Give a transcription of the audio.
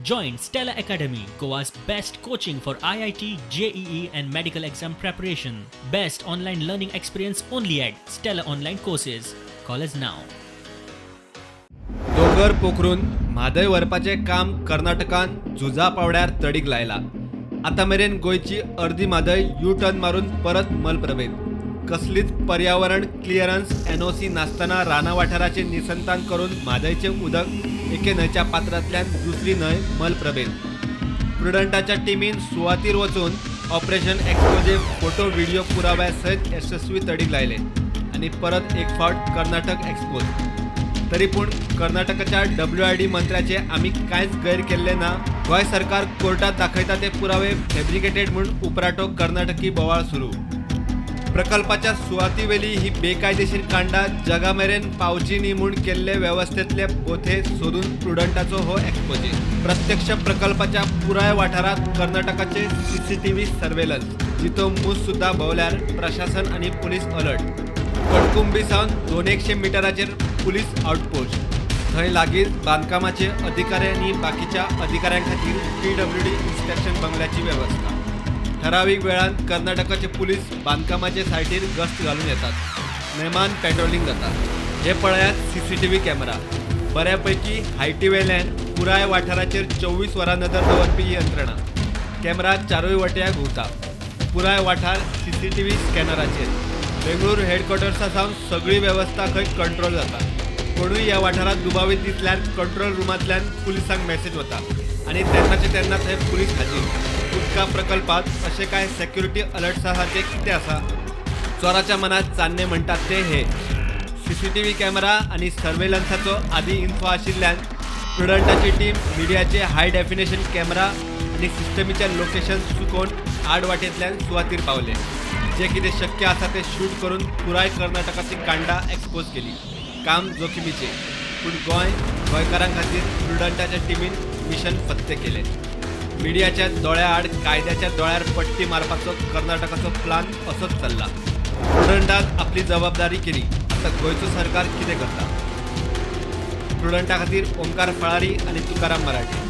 Join Stella Academy, Goa's best coaching for IIT, JEE, and medical exam preparation. Best online learning experience only at Stella Online Courses. Call us now. दोंगर पोखरून म्हादय व्हरपाचें काम कर्नाटकान झुजा पावड्यार तडीक लायला. आतां मेरेन गोंयची अर्दी म्हादय यू टर्न मारून परत मलप्रभेत. कसलीच पर्यावरण क्लियरन्स एनओसी नासतना राना वाठाराचें निसंतान करून म्हादयचें उदक एके न्हंयच्या पात्रांतल्यान दुसरी न्हंय मलप्रभेत. प्रुडंटाच्या टिमीन सुवातीर वचून ऑपरेशन एक्सपोजे फोटो व्हिडिओ पुराव्या सयत यशस्वी तडीक लायले आनी परत एक फावट कर्नाटक एक्सपोज. तरी पूण कर्नाटकाच्या WID मंत्र्याचे आमी कांयच गैर केल्लें ना, गोंय सरकार कोर्टात दाखयता ते पुरावे फॅब्रिकेटेड म्हूण उपराटो कर्नाटकी बोवाळ सुरू. प्रकल्पाच्या सुवातीवेली ही बेकायदेशीर कांडां जगा मेरेन पावची न्ही म्हूण केल्ले वेवस्थेंतले बोथे सोदून प्रुडंटाचो हो एक्सपोजे. प्रत्यक्ष प्रकल्पाच्या पुराय वाठारांत कर्नाटकाचे CCTV surveillance, जितो मूस सुद्दां भोंवल्यार प्रशासन आनी पुलीस अलर्ट. कणकुंबी सावन 200 मिटराचेर पुलीस आउटपोस्ट, थंय लागींच बांदकामाचे अधिकारी आनी बाकीच्या अधिकाऱ्यां खातीर PWD inspection बंगल्याची वेवस्था. ठरावीक वेळान कर्नाटकाचे पुलीस बांदकामाचे सायटीर गस्त घालून येतात, नेमान पेट्रोलिंग जाता. हे पळयात CCTV camera, बऱ्यापैकी हायटीवेल्यान पुराय वाठाराचेर 24 वरां नदर दवरपी ही यंत्रणा. कॅमेरा चारूय वटयां घुंवता, पुराय वाठार CCTV स्कॅनराचेर. बेंगळूर हेडक्वॉर्टर्सा सावन सगळी वेवस्था खंय कंट्रोल जाता. कोणूय ह्या वाठारांत दुबावीत दिसल्यार कंट्रोल रुमांतल्यान पुलिसांक मॅसेज वता आनी तेन्नाचे तेन्ना थंय पुलीस हाजीर. उदका प्रकल्पात अशे कांय सेक्युरिटी अलर्ट्सासारखे कितें आसा? चोराच्या मनात चान्ने म्हणटात ते हे. CCTV camera आनी सर्वेलन्साचो आदी इन्फो आशिल्ल्यान प्रुडंटाची टीम मिडियाचे हाय डेफिनेशन कॅमेरा आनी सिस्टमीचें लोकेशन चुकोवन आडवाटेंतल्यान सुवातीर पावले. जे कितें शक्य आसा तें शूट करून पुराय कर्नाटकाची कांडां एक्सपोज केली. काम जोखमीचें, पूण गोंय गोंयकारां खातीर प्रुडंटाच्या टिमीन मिशन फत्ते केलें. मिडियाच्या दोळ्या आड कायद्याच्या दोळ्यार पट्टी मारपाचो कर्नाटकाचो प्लान असोच चल्ला. प्रुडंटान आपली जबाबदारी केली, आतां गोंयचो सरकार कितें करता? प्रुडंटा खातीर ओंकार फळारी आनी तुकाराम मराठे.